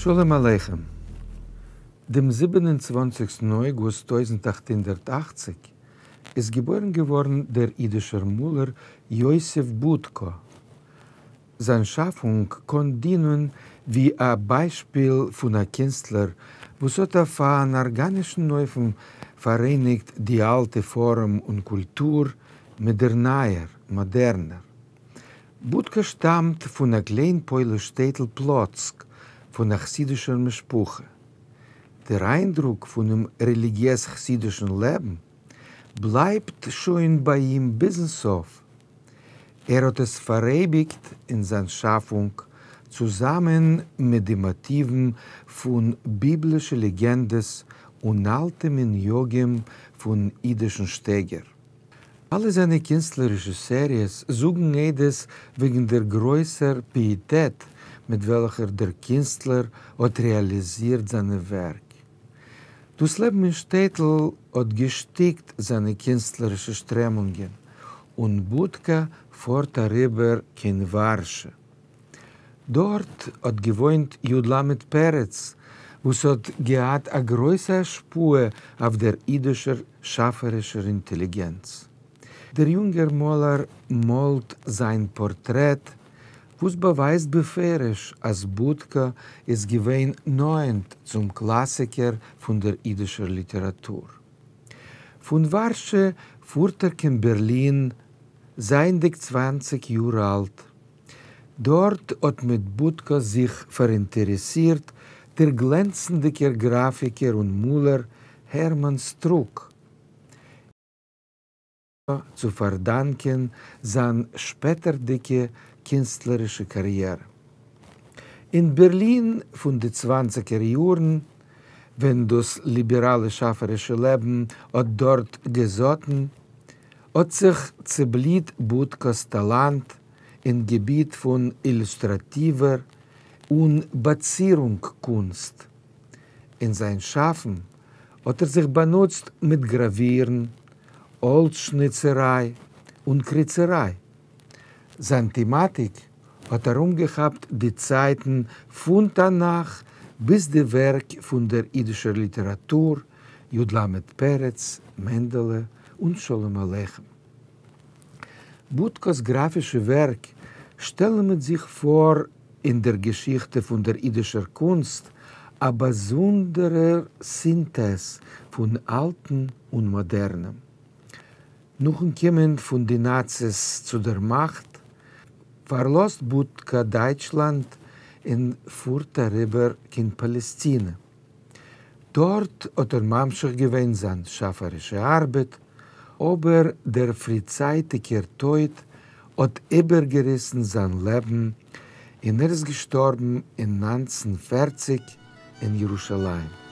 שלום עליכם. דעם 27 אויגוסט 1880 איז געבוירן געווארן דער אידישער מאלער יוסף בודקא. זיין שאפונג קאן דינען ווי א ביישפיל פון א קינסטלער, וואס האט אויף אן ארגאנישן אופן פאראייניגט די אלטע פארעם און קולטור מיט דער נייער, מאדערנער. בודקא שטאמט פון א קליין פויליש שטעטל פלאצק, פון א חסידישער משפחה. דער איינדרוק פונעם רעליגיעז-חסידישן לעבן בלייבט שוין ביי אים ביזן סוף. ער האט עס פאראייביגט אין זיין שאפונג, צוזאמען מיט די מאטיוון פון ביבלישע לעגענדעס און אלטע מנהגים פון אידישן שטייגער. אלע זיינע קינסטלערישע סעריעס זאגן עדות וועגן דער גרויסער פיעטעט מיט וועלכער דער קינסטלער האט רעאליזירט זיינע ווערק. דאס לעבן אין שטעטל האט געשטיקט זיינע קינסטלערישע שטרעמונגען, און בודקא פארט אריבער קיין ווארשע. דארט האט געוואוינט י ל פרץ, וואס האט געהאט א גרויסע השפעה אויף דער אידישער שאפערישער אינטעליגענץ. דער יונגער מאלער מאלט זיין פארטרעט, וואס באווייזט בפירוש אז בודקא איז געווען נאענט צום קלאסיקער פון דער אידישער ליטעראטור. פון ווארשע פארט ער קיין בערלין, זייענדיג 20 יאר אלט. דארט האט מיט בודקא זיך פאראינטערעסירט דער גלענצנדיגער גראפיקער און מאלער הערמאן סטרוק, צו פארדאנקען זיין שפעטערדיגע קינסטלערישע קאריערע. אין בערלין פון די צוואנציגער יארן, ווען דאס ליבעראלע שאפערישע לעבן האט דארט געזאטן, האט זיך צעבליט בודקא'ס טאלאנט אין געביט פון אילוסטראטיווער און באצירונג-קונסט. אין זיין שאפן האט ער זיך באנוצט מיט גראווירן, האלץ-שניצעריי און קריצעריי. זיין טעמאטיק האט ארומגעכאפט די צייטן פון תנך ביז די ווערק פון דער אידישער ליטעראטור, י ל פרץ, מענדעלע און שלום עליכם. בודקא'ס גראפישע ווערק שטעלן מיט זיך פאר אין דער געשיכטע פון דער אידישער קונסט א באזונדערער סינטעז פון אלטן און מאדערנעם. נאכן קומען פון די נאציס צו דער מאכט, פארלאזט בודקא דייטשלאנד און פארט אריבער קיין פאלעסטינע. דארט האט ער ממשיך געווען זיין שאפערישע ארבעט, אבער דער פריצייטיגער טויט האט איבערגעריסן זיין לעבן און ער איז געשטארבן אין 1940 אין ירושלים.